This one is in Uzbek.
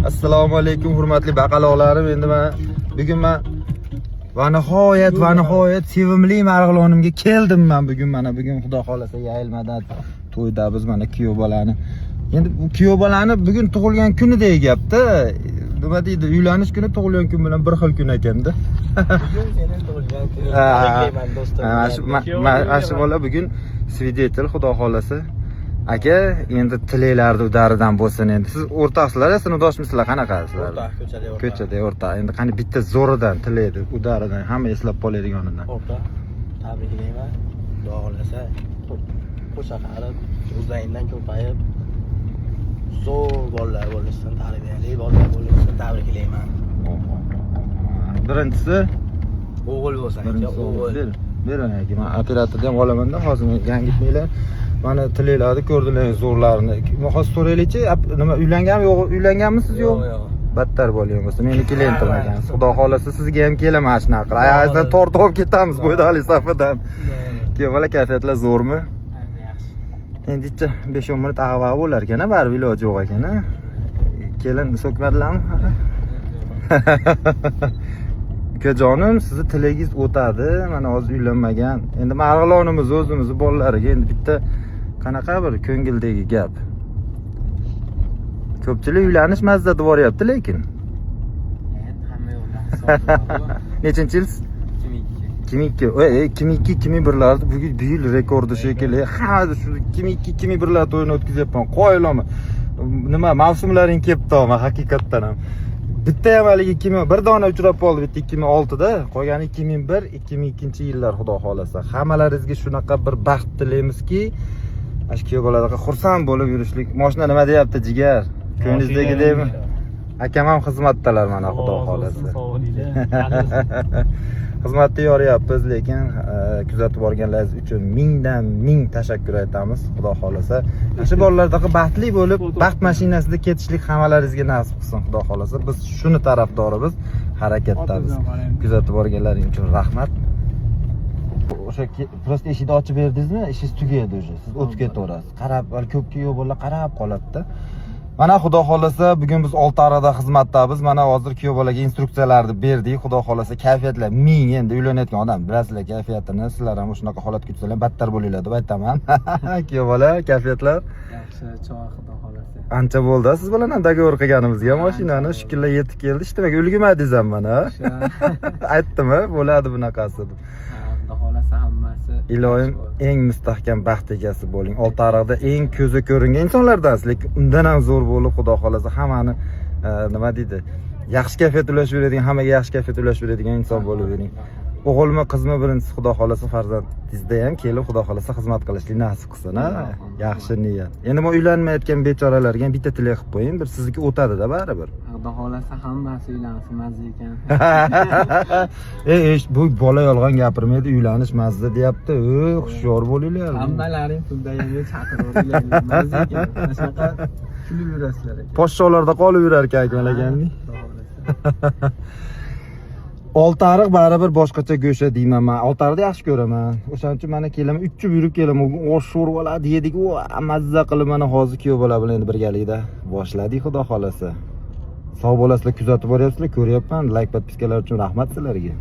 Assalomu alaykum, hurmatli baqaloqlarim. Endi mana bugun man va nihoyat, va nihoyat sevimli Marg'ilonimga keldim man bugun. Mana bugun, xudo xolasa, yayilmadan to'yda biz mana kuyov bolani. Endi bu kuyov bolani bugun tug'ilgan kuni gapda. Nima deydi, uylanish kuni tug'ilgan kun bilan bir xil kun ekanda. Bugun seni tug'ilgan kuning. Ha. Tabriklayman, do'stim. Mana shu bola bugun свидетель, xudo xolasa. Aka, endi tilaklarni udaridan bo'lsin endi. Siz o'rtoqsizlar, sinfdoshmisizlar, qanaqasizlar? O'rtoq, ko'chada o'rtoq. Ko'chada o'rtoq. Endi qani bitta zo'ridan tilaydi, udaridan hamma eslab qoladiganidan. O'rtoq, tabriklayman. Xudo xohlasa, qo'sha qarib, o'zlaringdan ko'payib, zo'r bolalar bo'lishsin, tarbiyali bolalar bo'lishsin, tabriklayman. Birinchisi O'g'il bo'lsa, aka, birinchisi o'g'il. Ber, ber aka, man operatorda ham olamanda, hozir yangitmanglar. Mana tilaklarni ko'rdilar, zo'rlarini. Hozir so'raylikchi, nima, uylanganmi, yo'q, uylanganmisiz, yo'q? Yo'q, yo'q. Battar bo'lgan bo'lsa, meni klientim ekansiz. Xudo xolasa, sizga ham kelaman mana shunaqa qilib. Oyog'ingizdan tortib olib ketamiz Bo'ydali safidan. Keyin bola, kayfiyatlar zo'rmi? Yaxshi. Endi icha 5-10 minut ag'va bo'lar ekan, baribir iloji yo'q ekan, a? Kelin so'kmadilarmi? Ukajonim, sizni tilagingiz o'tadi. Mana hozir uylanmagan. Endi Marg'ilonimiz o'zimizni bolalariga endi bitta qanaqa bir ko'ngildagi gap. Ko'pchilik uylanish mazza deb boryapti lekin. Endi hamma yo'q. Nechinchi yil? 2002. 2002. Ey, 2002, 2001larda bugun bu yil rekordi shekilli. Hamma shu 2002, 2001lar to'yini o'tkazyapman. Qoyilman. Nima, mavsumlaring kelibdi haqiqatdan ham. Bitta ham haligi 2000 bir dona uchrab qoldi bitta 2006da, qolgani 2001, 2002 yillar, xudo xolasa. Hammalaringizga shunaqa bir baxt tilaymizki, ana shu kuyov bolalarga xursand bo'lib yurishlik. Mashina nima deyapti, jigar? Ko'nglingizdagidaymi? Akam ham xizmatdalar mana, xudo xolasa. Xizmatda yoryapmiz, lekin kuzatib borganlaringiz uchun mingdan ming tashakkur aytamiz, xudo xolasa. Ana shu bolalardaqa baxtli bo'lib, baxt mashinasida ketishlik hammalaringizga nasib qilsin, xudo xolasa. Biz shuni tarafdorimiz, harakatdamiz. Kuzatib borganlaring uchun rahmat. O'sha просто eshikni ochib berdingizmi, ishingiz tugaydi уже. Siz o'tib ketaverasiz. Qarab, hali ko'p kuyov bolalar qarab qoladida. Mana, xudo xolasa, bugun biz Oltiariqda xizmatdamiz. Mana hozir kuyov bolaga instruksiyalarni berdik. Xudo xolasa, kayfiyatlar ming. Endi uylanayotgan odam bilasizlar kayfiyatini. Sizlar ham shunaqa holatga tushsalar battar bo'linglar deb aytaman. Kuyov bola, kayfiyatlar? Yaxshi, choy, xudo xolasa. Ancha bo'ldi siz bilan ham договор qilganimizga, mashinani shukurlar yetib keldi. Ishlamaga ulgurmadingiz ham mana. Aytdimi, bo'ladi bunaqasi deb. Xudo xolasa, hammasi. Iloyim eng mustahkam baxt egasi bo'ling. Oltiariqda eng ko'zi ko'ringan insonlardansiz, lekin undan ham zo'r bo'lib, xudo xolasa, hammani nima deydi, yaxshi kayfiyat ulashib beradigan, hammaga yaxshi kayfiyat ulashib beradigan inson bo'lib bering. O'g'ilmi, qizmi, birinchisi, xudo xolasa, farzandingizda ham kelib, xudo xolasa, xizmat qilishlik nasib qilsin, ha? Yaxshi niyat. Endi bu uylanmayotgan bechoralarga ham bitta tilak qilib qo'ying, bir sizniki o'tadi-da baribir. Xudo xolasa, hammasi uylansin, mazza ekan. Ey, bu bola yolg'on gapirmaydi, uylanish mazza deyapti. Ey, hushyor bo'linglar. Hammalaring pulda yangi chaqirib, mazza ekan. Mana shunaqa kulib yurasizlar ekan. Poshsholarda qolib yurar ekan akmal akamning. Xudo xolasa. Oltiariq baribir boshqacha go'sha deyman man. Oltiariqni yaxshi ko'raman. O'shaning uchun mana kelaman, uchib yurib kelaman. Osh sho'rvalarni yedik, u mazza qilib mana hozir kuyov bola bilan endi birgalikda boshladik, xudo xolasa. Sog' bo'lasizlar, kuzatib boryapsizlar, ko'ryapman. Layk, подписка lar uchun rahmat sizlarga.